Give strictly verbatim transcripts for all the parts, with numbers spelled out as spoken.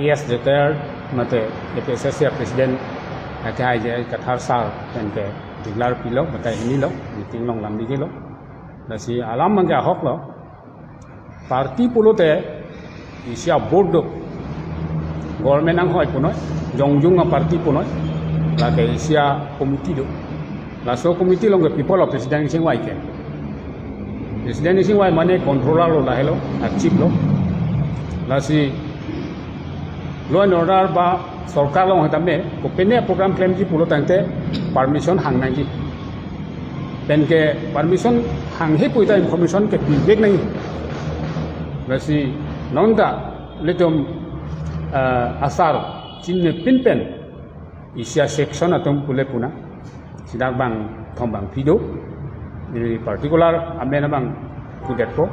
Yes, retired mate A P S S C president, ake hai je Kathar sir pen ke declare pilo, batai hini lo, meeting along lam digi lo. Lasi alam abangke ahok lo. Party pulote isi a-board do. Government anghoi punoi, jongjung a-party punoi, lake isi a-committee do. Laso committee along ke people of President Singwai ke. President Singwai mane controller lo, lahelo, a-chief lo. Lasi law and order ba sorkar along hetame, kopine program klemji pulo tangte permission hang nangji. Pen ke permission hanghe pu ta information ke pivek nangji. Lasi non ta ilitum, eh, asar chinine pinpen isi a-section atum pule puna sidak bangthom bangphli do. Ini particular amen abang pudetpo.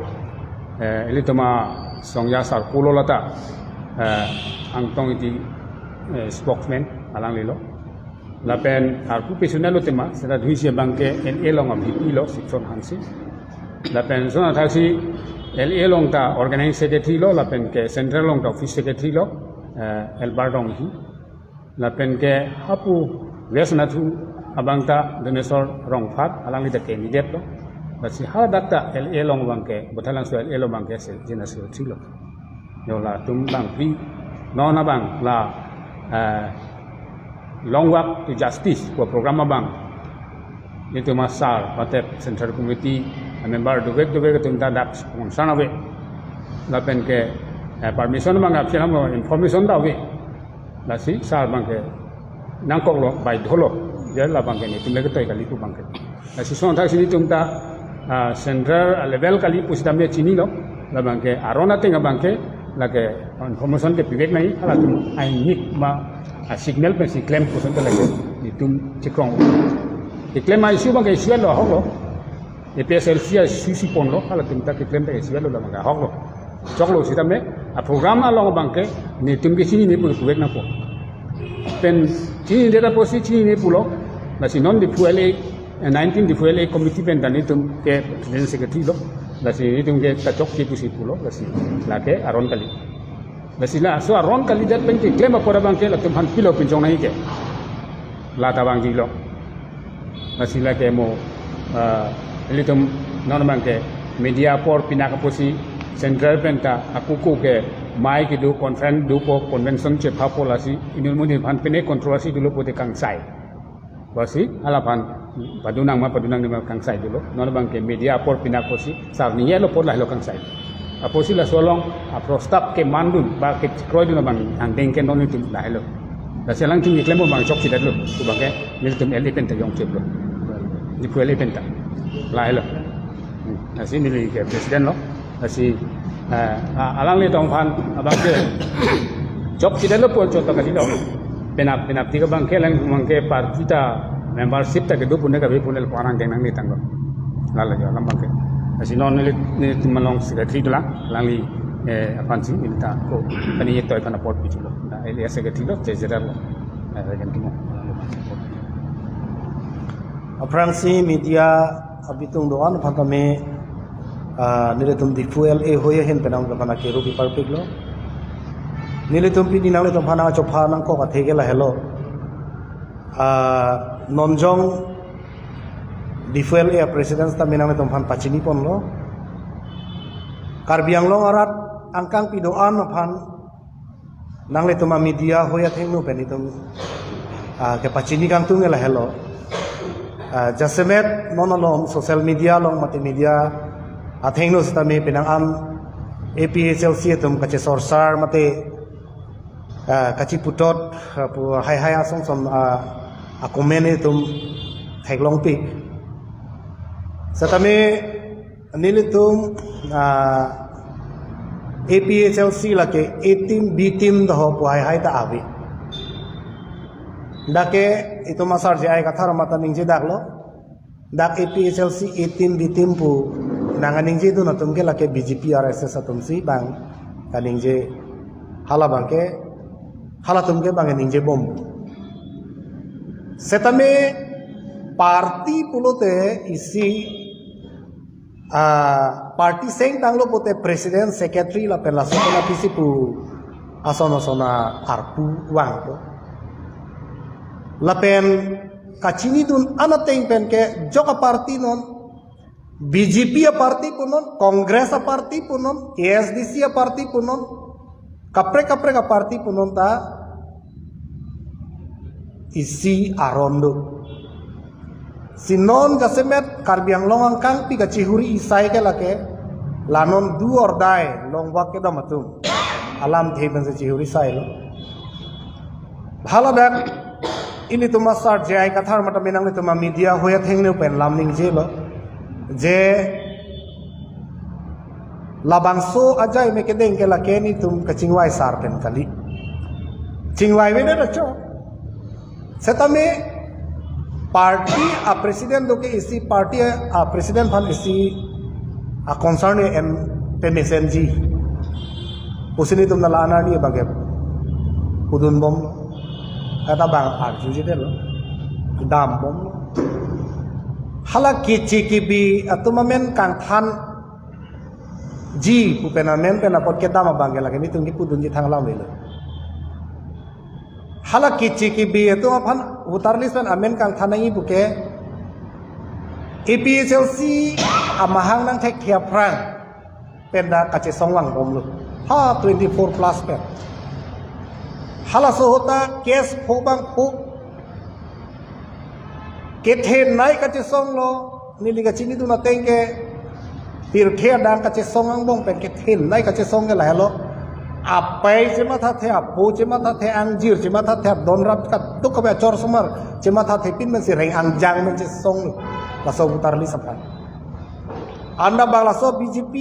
Eh, ilitum a-songja sar pulo lata, eh, Angtong Ingti, eh, spokesman alanglilo. Lapen arpu pesunalo tema, seta duisi abangke L A along a-V P lo, section hansi. Lapen son athaksi L A along ta organizing secretary lo, lapen ke central along ta office secretary lo, eh, Elbar Ronghi. Lapen ke hapu West Nathu abang ta Doneswar Rongphar, alangli ta candidate lo. Lasi hadak ta L A along abangke, Baithalangso L A along abangke se, general secretary lo. Yo latum bangphli, non abang la, eh, Long Walk to Justice pu program abang. Itum asar, mate Central Committee, eh, member dovek dovek atum ta dak sponsor ave. Lapen ke, eh, permission abang apsi ham information ta ave. Lasi sar abangke nangkoklo, baidholo, je labangke netum le ketoi kali pu abangke. Lasi son athaksi netum ta, ah, central level kali pusitame chinilo, labangke aron ateng abangke, lake information ke pivek nangji, halatum ainik ma, ah, signal pensi klem pu asonte lake netum chikrong. Keklem a-issue abangke issue lo ahok lo. A P H L C a-issue si ponlo, halatum ta keklem ta issue lo, labangke ahok lo. Choklo sitame, a-program along abangke netum ke chinine pu puvek nangpo. Pen chininedet apotsi chinine pulo, lasi non Diphu L A, eh, nineteen Diphu L A committee pen ta netum ke president secretary lo, lasi netum ke kachokche pusi pulo, lasi lake aron kali. Lasi laso aron kalidet pen keklem apor abangke latum aphan pilo pinchong nangji ke. Lata abang dilo. Lasi lake mo, ah, ilitum non abangke media apor pinak apotsi central pen ta ako ako ke mai kedo, conference dopo, convention chephapo, lasi inut inut aphan pine controversy dolo pute kangsai. Lasi hala aphan padunang ma padunang ne ma kangsai dolo. Non abangke media apor pinak apotsi sar ningjelo apot lahelo kangsai. Apotsi laso along aprostap kemandun ba kekroidun abang angdeng ke non netum lahelo. Lasi alangtum keklem abang chokchedetlo, pu abangke nelitum L A pen ta jongcheplo. Diphu L A pen ta lahelo. Hmm. Lasi neli ke president lo. Lasi, eh, a-, alanglitum aphan abangke chokchedetlo pu chot ta kalilo. Penap, penaptik abangke alang abangke party ta membership ta kedo pune kave pune lapu arang deng nangne tanglo. Lalo jo alam abangke. Lasi non neli, nelitum along secretary dolang, alangli, eh, aphansi neli ta ko pani toi pana pot pichulo. Na L A secretary lo, treasurer lo. Eh, kan timo. Aphrangsi media abitung do-an aphan tame, ah, nelitum Diphu L A ahoi ahin penang aphan akeru piparpiklo. Nelitum pini nanglitum aphan nangchopha nangkok athe ke lahelo. Ah, non jong Diphu L A president tame nanglitum aphan pachini ponlo. Karbi Anglong arat angkangpi do-an aphan nanglitum a-media ahoi athengno pen itum, ah, kepachini kangtung ke lahelo. Ah, jasemet non along social media along mate media athengno sitame penang an A P H L C atum kachesorsar mate, ah, kachiputot, ah, pu haihai asong som, ah, a-comment itum theklongpik. Setame nelitum, ah, A P H L C lake A team, B team doho pu haihai ta ave. Dak ke itum asar J I Kathar amat ta ningjedaklo. Dak A P H L C A team, B team pu nanganingjedun atum ke lake B J P R S S atumsi bang kaningje, hala abangke, halatum ke bang ningjebom. Setame party pulote isi, ah, party seng tanglo pute president, secretary lapen laso pen apisi pu Ason ason arpu vangpo. Lapen kachinidun an ateng pen ke jok aparty non, B J P aparty punon, Congress aparty punon, A S D C aparty punon, kaprek kaprek aparty punon ta isi aron do. Si non jasemet Karbi Anglong angkangpi kachihuri isai ke lake, la non do or die longvak kedam atum alamthe pensi chihuri sailo. Haladak ilitum asar J I Kathar mata menang ilitum media hoya thengne pen lam ningjelo. Je labangso ajai me kedeng ke lake nelitum kachingvai sar pen kali. Chingvai vedet acho. Setame party a president do ke isi party a president aphan isi a concern en pemesenji pusi nelitum la anar di bage pudun bom, kata bang arjujedetlo, dambomlo. Hala kichi kibi atum amen kangthanji pu pen amen pen apot kedam abang ke lake nelitum kipudunji thang alam avelo. Hala kichi kibi atum aphan voter list pen amen kangthan nangji puke, A P H L C amahang nangthekthe aphrang pen dak kachesong vangbomlo. Ha, twenty-four plus pen. Halaso ahut ta case pho bang pho kethenei kachesonglo, neli kachinidun ateng ke pirthe adang kachesong angbong pen kethenei kachesong ke lahelo. Apei chemathathe, apo chemathathe, angjir chemathathe, adon rap kaduk kabe achor osomar chemathathe pin pensi reng angjang pen chesong laso voter list aphan. Anda bang laso B J P,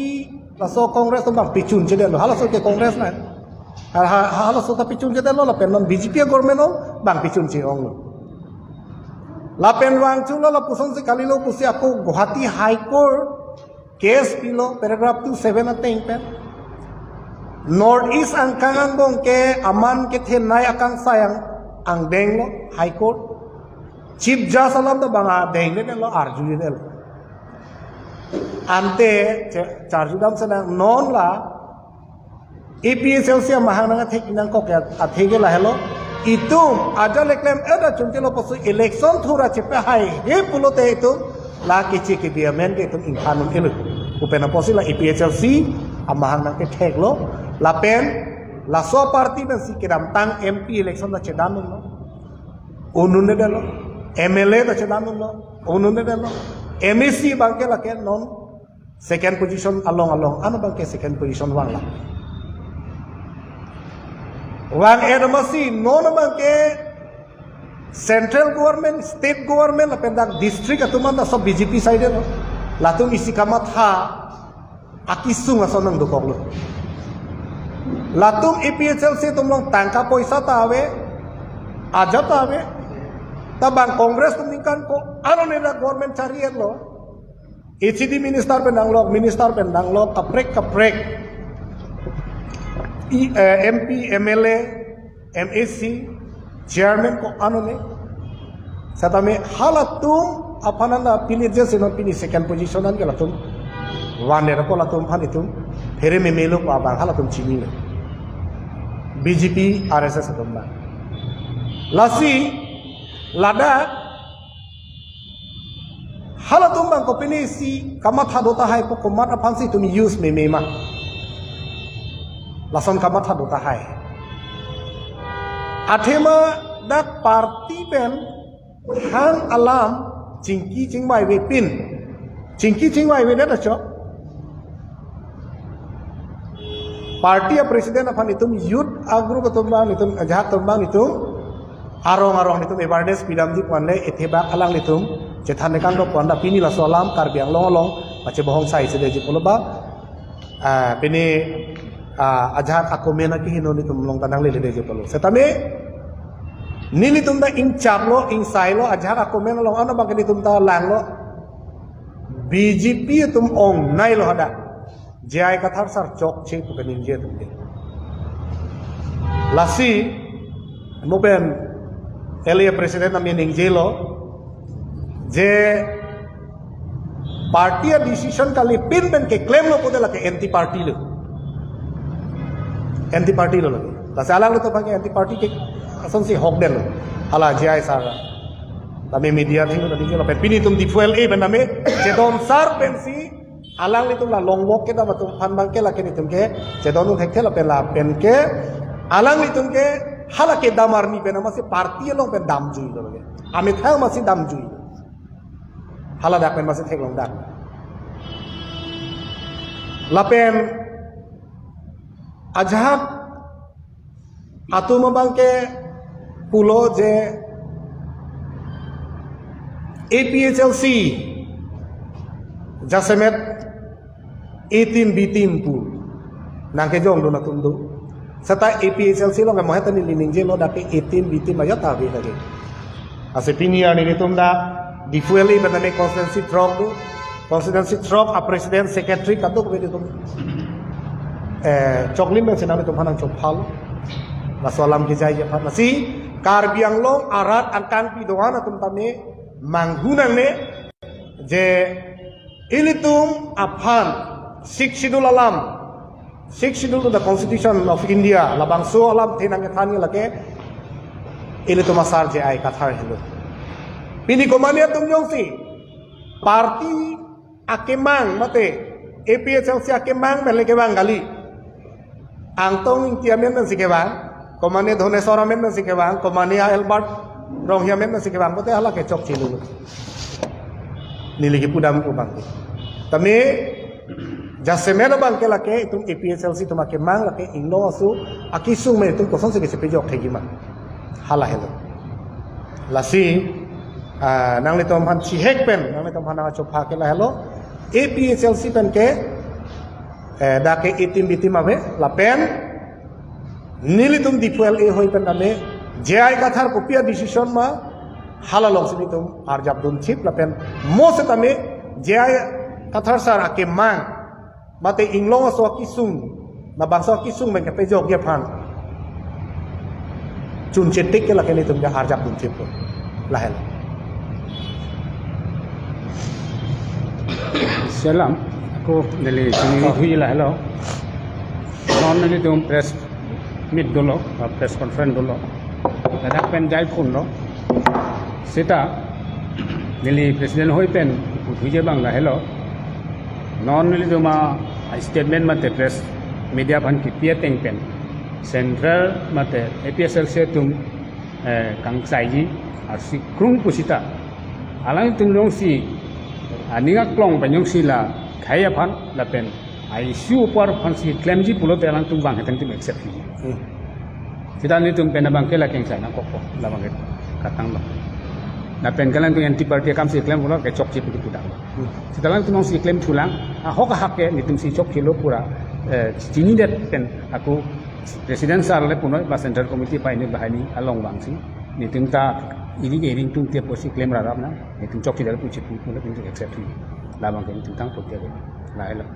laso Congress atum bang pichunchedetlo. Halaso ke Congress na. Ha, ha, halaso ta pichunchedetlo lapen non B J P government along bang pichunche-onglo. Lapen vangchulo lapusonsi kalilo pusi ako Guwahati High Court case pilo paragraph two seven ateng pen. North East angkang angbong ke aman kethenei akangsai angdenglo High Court. Chief Judge alam ta bang adengdetlo, arjujedetlo. Ante che-, charjudam senang non la A P H L C amahang nangthek nangkok ke athe ke lahelo. Itum ajat le klemkledet achunchelo pusi election thura chepahaihe pulote itum la kichi kibi amen ke itum ingthan un-elo. Pu pen apotsi la A P H L C amahang nangketheklo. Lapen laso aparty pensi kedamtang M P election ta chedan unlo. Un'edetlo. M L A ta chedan unlo. Un'edetlo. M A C abang ke lake non second position along along. Ano abang ke second position vanglo. Vang-et amatsi non abang ke central government, state government, lapen dak district atum anta so B J P side lo. Latum isi kamatha akisung ason nangdokoklo. Latum A P H L C atum along tangka poisa ta ave, ajat ta ave. Ta bang Congress atum ningkan ko-an ne dak government chari-etlo. H A D minister pen nanglok, minister pen nanglok, kaprek kaprek. I, eh, M P, M L A, M A C, chairman ko-an ne. Setame halatum aphan anta pini je sino pini second position an ke latum vandet ko latum aphan itum phere memelo ko abang halatum chinilo. B J P, R S S atum abang. Lasi ladak halatum abang ko pini si kamatha do tahai pu komat aphansi itum use meme ma. Lason kamatha do tahai. Athema dak party pen hang alam chingki chingvai vepin. Chingki chingvai vedet acho. Party a president aphan itum youth a group atum abang itum ajahak atum abang itum arong arong itum awareness pidamji pu-an le ethebak alanglitum chethan nangkok pu-an ta pini laso alam Karbi Anglong along pachebohong sai sedetji pulo ba, ah, pini, ah, ajahak akomen akeheno nelitum along ta nangleledetji pulo. Setame nelitum ta ingchaplo, ingsailo, ajahak akomen along ano abang ke nelitum ta langlo. B J P atum ongneilo hadak. J I Kathar sar chokche pu kaningje atum ke. Lasi, mo pen L A president amen ningjelo, je party a decision kalipin pen keklemlo pulote lake anti party lo. Anti party lo lake. Lasi alanglitum aphan ke anti party ke asonsi hok den. Hala J I sar. Tame media thing tadi ke lapen pini itum Diphu L A pen tame chedon sar pensi alanglitum la long walk kedam atum aphan abang ke lake nelitum ke chedon un thekthe lapen lapen ke alanglitum ke hala kedam arni pen amatsi party along pen damjui lo ke. Amethang amatsi damjui. Hala dak pen amatsi theklong dak. Lapen ajahak atum abang ke pulo je A P H L C jasemet A team B team pu nangkejongdun atum do. Seta A P H L C along ke mohet ani lining je lo dak ke A team B team aja ta ave lagi. Lasi pini arni nelitum dak Diphu L A pen tame constituency throk do. Constituency throk a president secretary kadokave nelitum eh choklim pen si nanglitum aphan nangchophal. Laso alam kejai aphan. Lasi Karbi Anglong arat angkangpi doan atum tame manghu nangne je ilitum aphan Sixth Schedule alam, Sixth Schedule to the Constitution of India, labangso alamthe nangkethan ke lake ilitum asar J I Kathar helo. Pini komane atum jongsi party akemang mate A P H L C akemang pen le kevang kali. Angtong Ingti amen pensi kevang, komane Dhoneswar amen pensi kevang, komane a Albert Ronghi amen pensi kevang, pote hala ke chokche lo. Neli kepudam ko abang ke. Tame jasemet abang ke lake itum A P H L C atum akemang lake inglong aso akesung me itum kosonsi kechepejok thekji ma. Hala helo. Lasi ah, nanglitum aphan chihek pen nanglitum aphan nangchopha ke lahelo. A P H L C pen ke eh, dak ke A team B team ave lapen nelitum Diphu L A ahoi pen tame J I Kathar kopi a decision ma hala alongsi nelitum arjap dunthip lapen mo setame J I Kathar sar akemang mate inglong aso akesung, labangso akesung pen kepejokji aphan chunche tik ke lake nelitum ke arjap dunthip lahelo. Selam, ako neli chini hui lahelo. Non nelitum press meet dolo, ah, press conference dolo. Ladak pen jai phone lo. Seta neli president ahoi pen puthuije abang lahelo. Non nelitum a statement mate press media aphan kipi ateng pen central mate A P H L C atum eh, kangsaiji arsi krung pusita. Alangtum jongsi aning aklong pen jongsi la khei aphan lapen a issue apor aphansi klemji pulote alangtum vang hetang tim accept ji. Hmm. Seta nelitum pen abang ke la kengsai nangkokpo labang ke katang lo. Lapen ke alangtum anti party akamsi klem pulo ke chokche pu pudam. Hmm. Seta alangtum jongsi klem thulang ahok ahak ke nelitumsi chokche lo pura eh, chinidet pen ako President sar le punoi ba Central Committee pai ni bahai ni along vangsi nelitum ta iri iri tung tiap posi klem rarap na nelitum chokche dal puchi pu pu nelitum accept hi labang ke nelitum tang putya ke lahelo.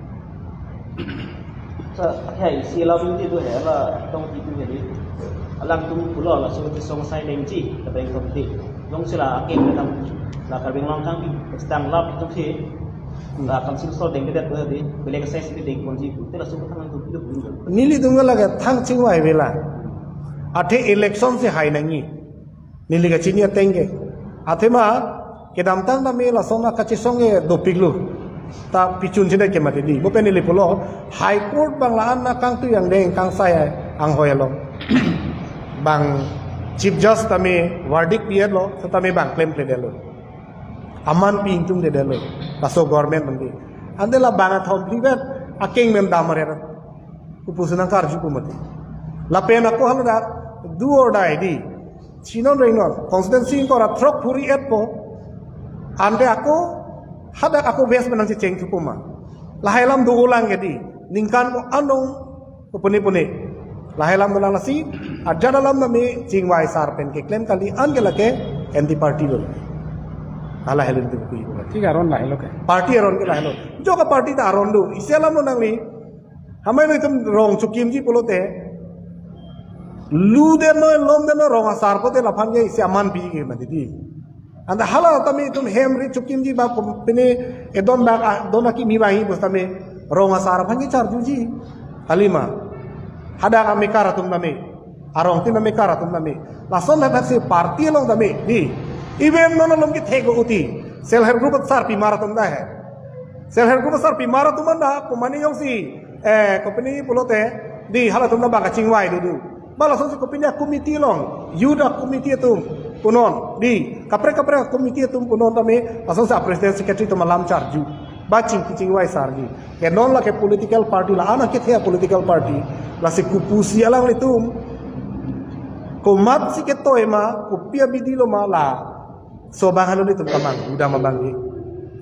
Sa hai si la bin ti tu hai la tong ti tu hai di. Alangtum pulo laso ti song sai dengji ta beng tong ti. Jongsi la akeng le tam la Karbi Anglong kangpi stang lap tong ti. La council so dengkedet di. Bele ke sai si dengponji pu. Te laso thang tu tu. Nelitum ke lake thang chingvai vela. Athe election si hai nangji. Neli kachini ateng ke. Athema kedamtang tame lason akachesong ke dopiklo. Ta pichun chine ke mati di. Mo pen neli pulo High Court abang la-an akangtui angdeng kangsai anghoi lo. Bang Chief Judge tame verdict dietlo, setame bang klemkledetlo. Aman pi ingtungdetlo. Laso government mandi. Ante la bang athom phli vet akeng mem dam aret. Upusu nangkarju pu mati. Lapen ako haladak do or die di. Chinon rengnon constituency ingkoi ra throk phuri etpo. Ante ako hadak ako bes menang checheng thupo ma. Lahai alam do-olang ke di. Ningkan ko anong ko pune pune. Lahai alam dolang lasi ajat alam nami chingvai sar pen keklem kali an ke lake anti party lo. Hala helen tu kui ko. Thik aron lahelo ke. Party aron ke lahelo. Joka party ta aron do. Isi alam lo nangli. Hamai lo itum rong chukimji pulote. Lu den noi lom den noi rong asar pote laphan ke isi aman pi ke mati di. Anta hala tame itum hem ri chukimji ba pum-, pine edon bak a-, don akimi bang hi bos tame rong asar aphan ke charjuji. Halima. Hadak amekar atum tame. Arong tin name kar atum name. Lason lepet si party along name. Di. Even non along kethek uti. Self help group asarpimar atum dah he. Self help group asarpimar atum anda, komane jongsi, eh, kopine pulote, di halatum na bang kachingvai dudu. Ba lasonsi kopine committee along, youth committee atum, punon, di, kaprek kaprek committee atum punon tame, lasonsi a president secretary atum alam charju. Ba chingki chingvai sarji. Ke non lake political party la, ana kethe political party, lasi kopusi alanglitum, komatsi ketoi ma, kopi abidi lo ma la, so bang halo nelitum kamang, udah ma bang di.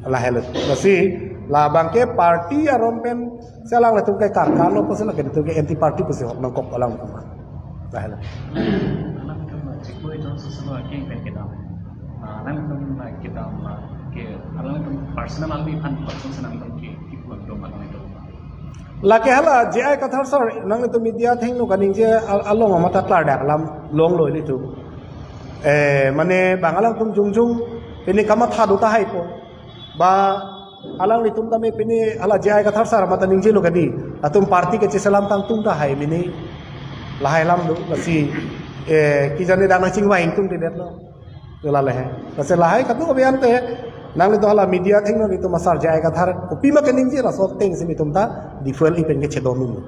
Lahelo. Lasi, labang ke party aron pen, si alanglitum ke karkan lo pusi lake nelitum ke anti party pusi hok nangkok alang kuma. Lahelo. Alangtum chikoi Johnson Salo akeng pen kedam. Ah, alangtum kedam ke, alangtum personal almi phan person senang ke, kipuan dom alangtum. Lake hala J I Kathar sir, nanglitum media athengno kaningje al-, along amat aklardak alam longlo ilitum. Eh, mane bang alangtum jongjong pini kamatha do tahai po. Ba alanglitum tame pini hala J I Kathar sir amat ningjelo kadi. Atum party kecheselam tangtung tahai mini. Lahai alam do, lasi, eh, kijane dang nangchingvai ingtungdedetlo. Ila lahai. Lasi lahai katu abian te, nanglitum hala media athengno nelitum asar J I Kathar, kopima keningje laso atengsi nelitum ta, di fuel ipen kechedon un.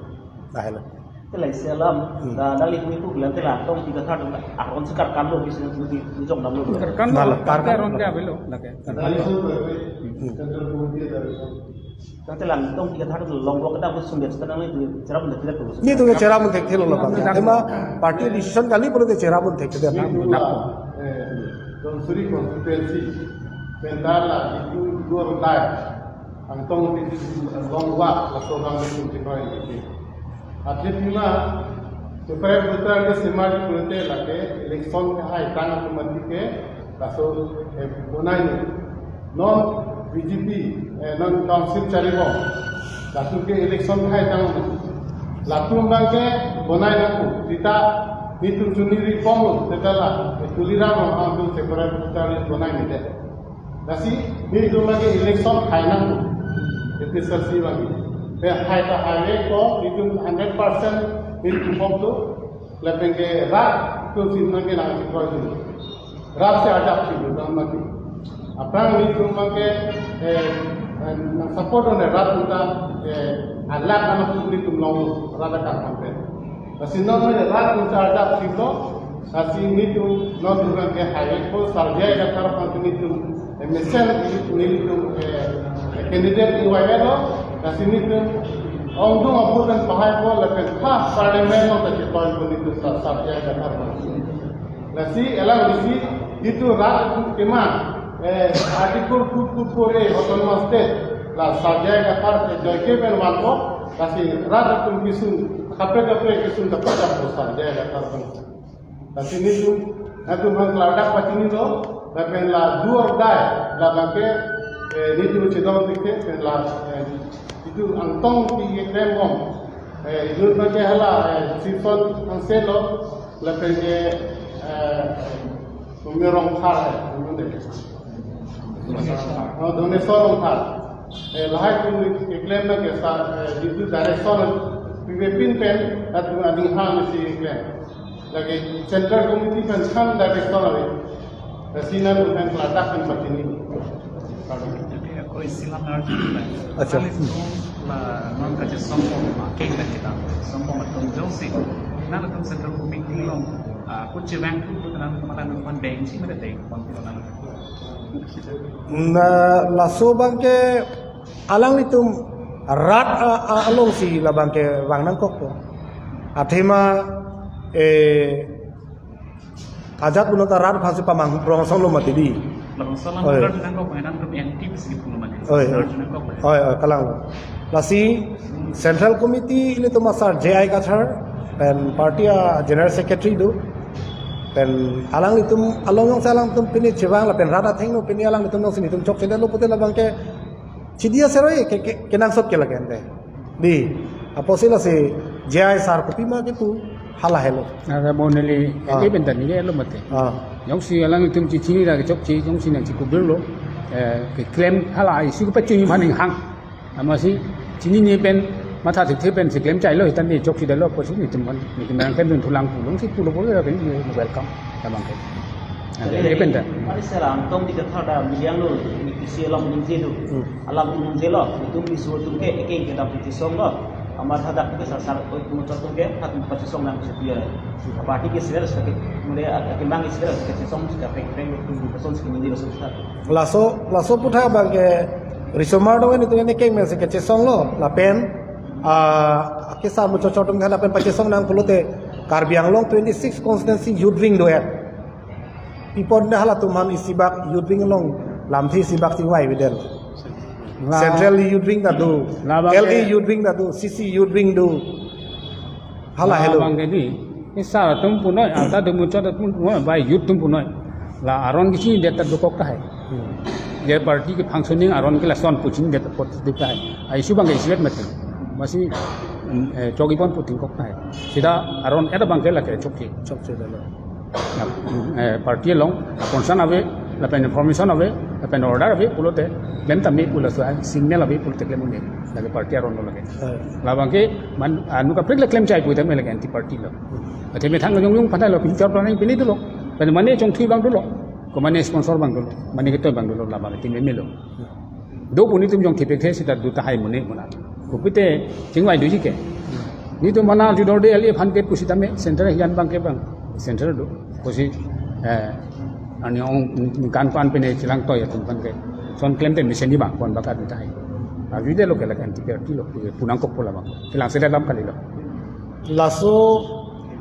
Lahai lo. Te laisi alam, Hmm. na, nangli kumi pu bilang te la, Tongti Kathar atum, aron si karkan lo, bisi nanglitum jong damlo. Karkan lo, Malah karkan karkan lo. Aron dia belo, lake. Dari so, Hmm. Central Committee dari so. Tangte lang Tongti Kathar atum long block ta pu sumbiat seta nangli tu cherap mun thek tu. Nelitum ke cherap mun thekthelo labang. Tema party decision kali pulote cherap mun thekthelo. Nelitum la, eh, Dhansiri constituency. Pendar la itu dua rundai. Angtong di long block laso bang nelitum chekroi nelitum. Atletima, separate voter list sema di pulote lake election ke hai tang automatic ke laso, eh, bonai ni. Non B J P, eh, non council charibom. Latum ke election hai tang. Latum bang ke bonai nangpo. Seta nelitum chuniri pom lo, seta la, eh, Tuliram angtum separate voter list bonai ni de. Lasi, nelitum lake election hai nangpo. A P H L C bang. Pe hai ta hai ko, nelitum hundred percent nelitum pom tu. Lapen ke rat atum si nangke nangchekroi dun. Rat si arjap si dun nang mati. Aphrang nelitum bang ke, eh, eh, nang support on rat atum ta, eh, alak anak atum nelitum long rat akan sampai. Lasi non rat atum si arjap si lo, lasi nelitum non atum bang ke hai ko sar J I Kathar aphan nelitum M S N nelitum, eh, candidate ingvai lo, lasi nelitum ongdung apor pen pahai po lapen ha parliament along ta chetoi po nelitum sar, sar J I Kathar. Lasi elang lasi nelitum rat atum kema, eh, Article two two four A Autonomous State la sar J I Kathar, eh, joike pen vanpo, lasi rat atum kesung, kaprek kaprek kesung dapat dapat sar J I Kathar pen. Lasi nelitum, nelitum bang klardak pachinilo, lapen la do or die, labang ke, eh, nelitum chedon dikhe, pen la, eh, itum Angtong Ingti keklembom, eh, itum bang ke hala, eh, Sison Angselo, lapen ke, eh, Sumir Rongphar, eh, Sumir de. Oh, Donesor Rongphar. Eh, lahai atum keklem bang ke sa, eh, itum direction, pivepin pen, atum ading hang si klem. Lake Central Committee pen sam direction ave. Lasi nelitum pen klardak pen pachini. Jadi, ako isilam narji. Acha. Kali itu, la, non kaje sombong, keng dan kita. Sombong atum jongsi. Nelitum Central Committee along, ah, kuchi bank tu, nelitum alam nelitum bank, si mana bank, nelitum. Na, laso bang ke alanglitum rat a, a, alongsi labang ke vang nangkokpo. Athema, eh, ajat punon ta rat aphansi pamang prong song lo mati di. Langsung Oi. Rat nangkok, nangtum N T P si puno mati. Oi. Rat nangkok. Oi, oi, kalang. Lasi Central Committee ilitum asar J I Kathar, pen party a General Secretary do. Pen alanglitum along jongsi alangtum pini chevang lapen rat athengno pini alanglitum jongsi nelitum chokchedetlo pute labang ke chidia seroi ke, ke, kenangsot ke lake ente. Di, apotsi lasi J I sar kopima kipu hala helo. Ada boneli Ah. Eke bentar ni lo mate. Ah. Jongsi alangtum chini ra kechokche, jongsi nangchikubir lo, eh, keklem hala isi ko pachini maning hang. Amatsi chinine pen Matha thekthe pensi klem chailo, hitan ne chokchedetlo pusi netum, netum nangklemdun thulang pulo, si pulo pulo, ya, welcome. Tabang ke. Ante, jadi, ini pen ta. Mari sera Angtong di Kathar ta miliang lo, ni kisi alam ningje do. Hmm. Alam ningje lo, itum isu atum ke, eke kedam kachesong lo. Amat hadak ke sar sar oi puno atum ke, hat pachesong nang setia. Party ke sera sebagai, mulai, ah, kemang sera sebagai song, sebagai peng, peng, peng, person sebagai ningje lo, sera. Laso, laso aphuthak abang ke risomar dong ini tu ini keng men si kachesong lo, lapen, ah, kesa muchot chot dong lapen pachesong nang pulote Karbi Anglong twenty-six constituency youth wing do ya. Pi apot dah halatum aphan isibak youth wing along lamthe isibak chingvai avedetlo. La- Central youth wing ta do, Labang L A ke youth wing ta do, C C youth wing do. Hala, hello. Labang ke di, ni sar atum punoi, anta do muchot atum punoi, bai youth atum punoi. La aron kachinidet ta dokok tahai. Hmm. Je party ke functioning aron ke lason pu chinidet apot dik tahai. Ai issue abang ke issue mati. Masi, mm, eh, chokji pon pu tingkok tahai. Sita aron et abang ke lake chokche. Chokchedetlo. Na, eh, party along, concern ave, lapen information ave, lapen order ave, pulote, klem tame pu laso, signal ave, pulote klem un-e, lake party aron lo lake. Eh. Labang ke, man, anu kaprek le klem chai pu tame lake anti party lo. Athe methang jongjong aphan lo, pinchor planning pini dolo. Pen mane chongthui abang dolo, ko mane sponsor abang dolo, mane ketoi abang dolo, labang ke team M L A lo. Do pu netum jong thipik the sita do tahai mune muna. Kopi te chingvai doji ke. Netum mana judor de L A aphan ke pusitame center hian abang ke abang. Center do. Pusi, eh, ani ong kan pan pine chelang toi atum aphan ke. Son klem te mesen di abang pon baka do tahai. Arjudetlo ke lake anti party lo, pu nangkokpo labang. Chelang sedet alam kalilo. Laso,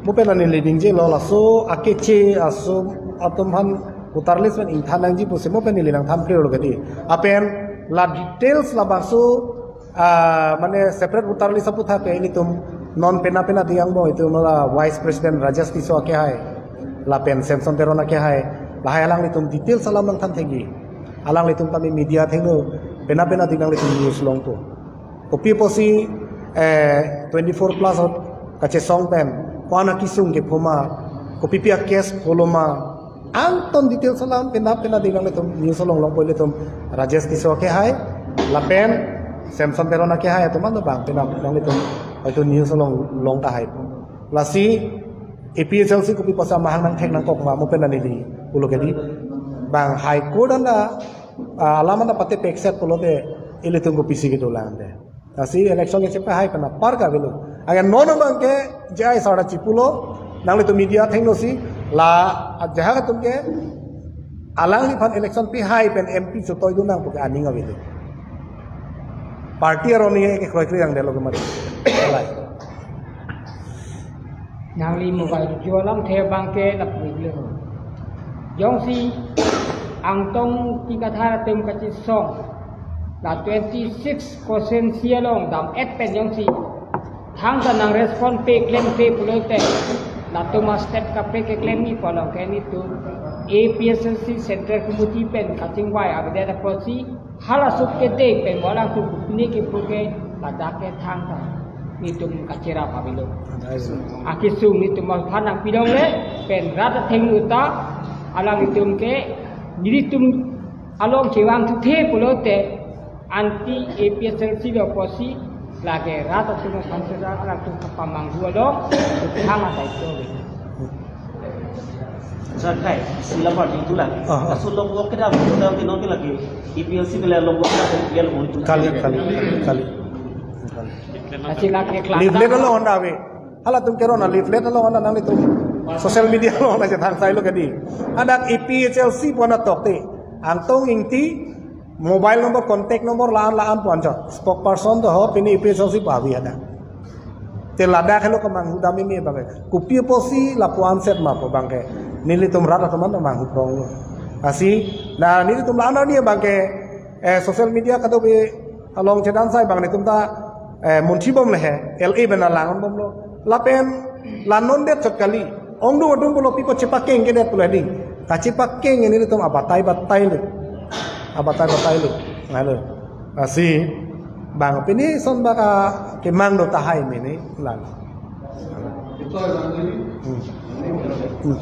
mo pen ani leading je lo, laso akeche aso atum aphan voter list pen ingthan nangji pusi mo pen neli nangthan clear lo ke di. Lapen la details labangso, ah, mane separate voter list aphuthak ke ilitum non pena pena diyang bo itum la Vice President Rajesh Tisso akehai, lapen Samson Teron akehai, lahai alanglitum details alam nangthan thekji. Alanglitum tame media athengno pena pena di nanglitum news longpo. Kopi pusi, eh, twenty-four plus ahut kachesong pen, ko-an akesung kepho ma, kopi pi a-case pholo ma, angton details alam pena pena di nanglitum news along longpo ilitum Rajesh Tisso akehai, lapen Samson Teron akehai atum an bang pena nanglitum hoito news along long tahai. Lasi A P H L C kopi pusi amahang nangthek nangkok ma mo pen neli pulo ke di. Bang High Court anta, ah, alam anta pate pekset pulote ilitum kopisi kedolang te. Lasi election kechepahai pen apar ke avelo. Agen non abang ke J I sir ta chipulo, nanglitum media athengno si la ajahak atum ke alangliphan election pihai pen M P chotoidun nang pu ke aning avelo. Party aron ni ke kroikre angdetlo ke mati. Alai. Nangli mobile jo alamthe abang ke lapu le ho. Jongsi Angtong Ingti Kathar atum kachesong la twenty-six constituency along dam-et pen jongsi thangta nang respond pe klemkle pulote latum a-step kaprek keklem ni pulo ke netum A P H L C Central Committee pen kachingvai avedet apotsi hala suk ke dei pen mo alangtum pine kepu ke ladak ke thangta netum kacherap avelo. Akesung netum aphan nangpi longle pen rat athengno ta alanglitum ke nelitum along chevangthu the pulote anti A P H L C lo pusi lake rat atum aphan sera alangtum kapamanghu along thang atai to. Sir, kai, sila party tu lagi. Ah, ah. Aso long walk kedam, kedam ke non ke lagi. A P H L C bela long walk kedam, dia long itu. Kali, kali, kali. Asila ke kelas. Leaflet along anta ave. Halatum ke rona leaflet along anta nanglitum social media along anta chethan sailo ke di. Ada A P H L C pu anta tokte. Angtong Ingti mobile number, contact number la-an la-an pu anchot. Spokesperson do ho, pini A P H L C pu avi ada. Te ladak helo kemanghu dam meme abang ke. Kopi pusi lapu anset ma pu abang ke. Nelitum rat atum an manghu prong lo. Lasi, na nelitum la-an arni abang ke, eh, social media kadokave along chedan sai abang netum ta, eh, munthi bomle he, L A pen alang bomlo. Lapen la non det chot kali. Ongdung adung pulo pi pu chepakeng kedet pulo di. Kachepakeng nelitum abatai batai lo. Abatai batai lo. Ngalo. Lasi bang pini son baka kemang do tahai mene lang. Hmm. Hmm.